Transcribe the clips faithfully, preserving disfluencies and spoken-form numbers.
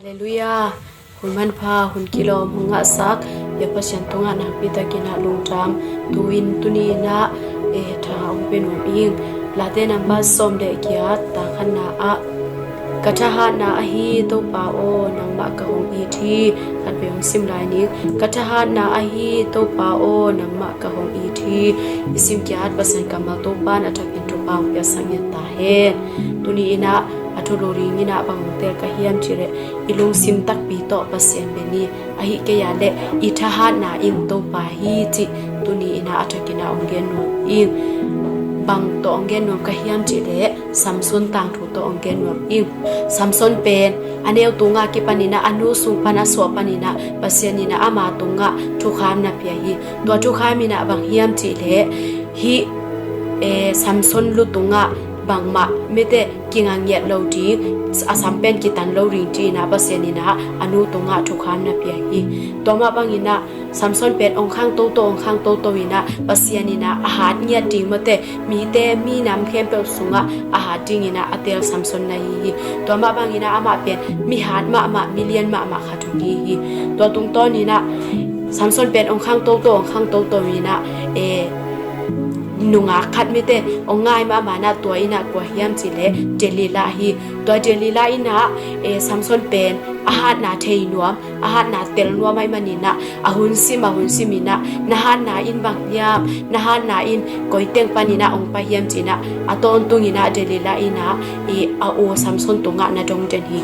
Halleluiah. Hun manpha, hun kilawm hong ngahsak i Pasian tungah nakpi takin ah lungdam. Tu-in tuni-in ah, eh, tha hong pia nuam ing. Late nambat sawm le giat, tang khatna ah, ka thahatna ahi Topa aw, nangmah ka hong it hi. Khatvei hong sim lai ning. Ka thahatna ahi Topa aw, nangmah ka hong it hi. I sim giat Pasian kammal Topa in a thakin thupha hong piaksak ngiat ta hen. Tuni-in ah a thulu dingin ah bang hong tel ka hiam cih leh, i lungsim takpi tawh Pasian be ni. Ahih kei a leh i thahatna in Topa hi cih tuni-in ah a thakin ah hong gen nuam ing. Bang tawh hong gen nuam ka hiam cih leh, Samson tangthu tawh hong gen nuam ing. Samson pen a neu tungah kipanin ah, a nu sung pan a suah panin ah, Pasian in ah ama tungah thukham na pia hi. Tua thukham in ah bang hiam cih leh, hih, eh, Samson lu tungah bangmah mite kinga ngiat lo ding, a sam pen kitan lo ding ci-in ah Pasian in ah a nu tungah thukham na pia hi. Tua mah bangin ah Samson pen hong khang toto, hong khang toto in ah Pasian in ah a hat ngiat ding, mite, mite, minam khempeuh sungah a hat dingin ah a teel Samson na hi hi. Tua mah bangin ah amah pen mi hat mahmah, mi lian mahmah khat hong hi hi. Tua tungtawnin ah Samson pen hong khang toto, hong khang toto in ah, eh, nungak khat, mite, hong ngai mahmah in ah, tua in ah kua hiam cih leh Delilah hi. Tua Delilah in ah, eh, Samson pen a hatna thei nuam, a hatna tel nuam ahih manin ah, a hun sim, a hun sim in ah, na hatna in bang hiam, na hatna in koi teng panin ah hong pai hiam ci-in ah a tawntungin ah Delilah in ah, eh, a u Samson tungah na dong den hi.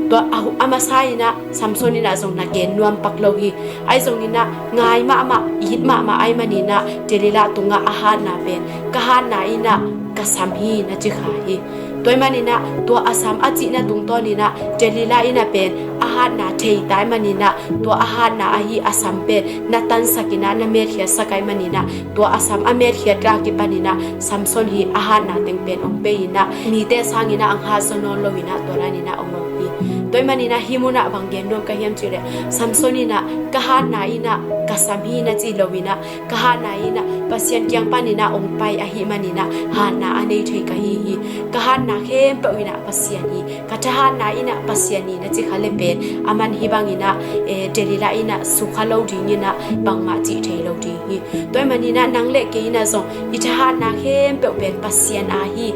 Tua a hu-, a masa in ah Samson in ah zong na gen nuam pak lo hi. Ahi zongin ah ngai mahmah, it mahmah ahih manin ah Delilah tungah a hatna pen, ka hatna in ah ka sam hi, na ci kha hi. Tua ahih manin ah tua a sam a cihna tungtawnin ah Delilah in ah pen a hatna thei ta ahih manin ah, tua a hatna ahi a sam pen na tansak in ah, na metkhiatsak ahih manin ah, tua a sam a metkhiat a kipanin ah Samson hi a hatna teng pen hong pei in ah, mite sangin ah hong hat zaw nawn lo in ah tua dan in ah hong om hi. Tua ahih manin ah hih munah bang gen nuam ka hiam cih leh, Samson in ah ka hatna in ah ka sam hi na ci lo in ah, ka hatna in ah Pasian kiang panin ah hong pai ahih manin ah hatna a nei thei ka hi hi. Ka hatna khempeuh in ah Pasian hi. Ka thahatna in ah Pasian hi na ci kha leh pen, aman hih bangin ah, eh, Delilah in ah sukha lo dingin ah bangmah cih thei lo ding hi. Tua ahih manin ah nang le kei in ah zong i thahatna khempeuh pen Pasian aa hi.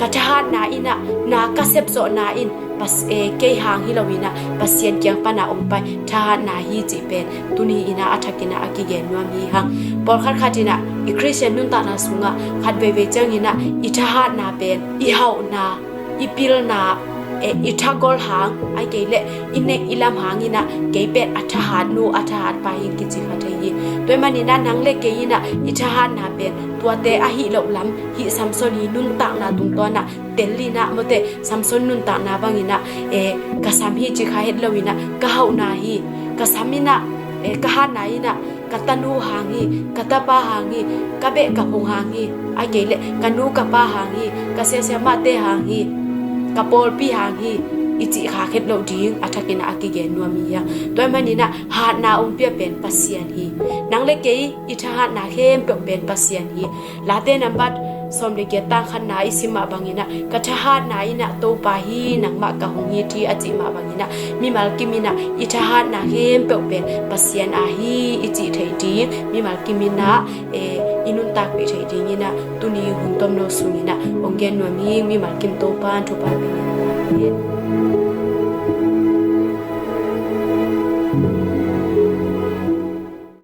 Ka thahatna in ah, na ka sepzawhna in Pas-, eh, kei hang hi lo in ah Pasian kiang pan ah hong pai thahatna hi cih pen tuni in ah a thakin ah a kigen nuam hi hang. Pawlkhat khat in ah i Khristian nuntakna sungah khat veivei ciangin ah i thahatna pen, i hauhna, i pilna, eh, i thagol hang, ahih kei leh i nek i lam hangin ah kei pen a thahat nu, a thahat pa hi ing kici kha thei hi. Tua ahih manin ah nang le kei in ah i thahatna pen tuate ahih loh lam, hih Samson hi nuntakna tungtawn ah tel in ah, mite, Samson nuntakna bangin ah, eh, ka sam hi ci kha het lo in ah, ka hauhna hi, ka sam in ah, eh, ka hatna in ah ka tanu hang hi, ka tapa hang hi, ka beh ka phung hang hi, ahih kei leh ka nu ka pa hang hi, ka siasia mahte hang hi, ka pawlpi hang hi, i cih khak het loh ding a thakin ah a kigen nuam hi hang. Tua ahih manin ah hatna hong pia pen Pasian hi. Nang le kei i thahatna khempeuh pen Pasian hi. Late nambat sawm le giat, tang khatna i sim mah bangin ah, ka thahatna in ah Topa hi, nangmah ka hong it hi, a cih mah bangin ah, mimal kim in ah i thahatna khempeuh pen Pasian aa hi i cih theih ding, mimal kim in ah, eh, i nuntakpih theih dingin ah tuni hun tomno sungin ah hong gen nuam hi ing. Mimal kim Topa in thupha pia hen.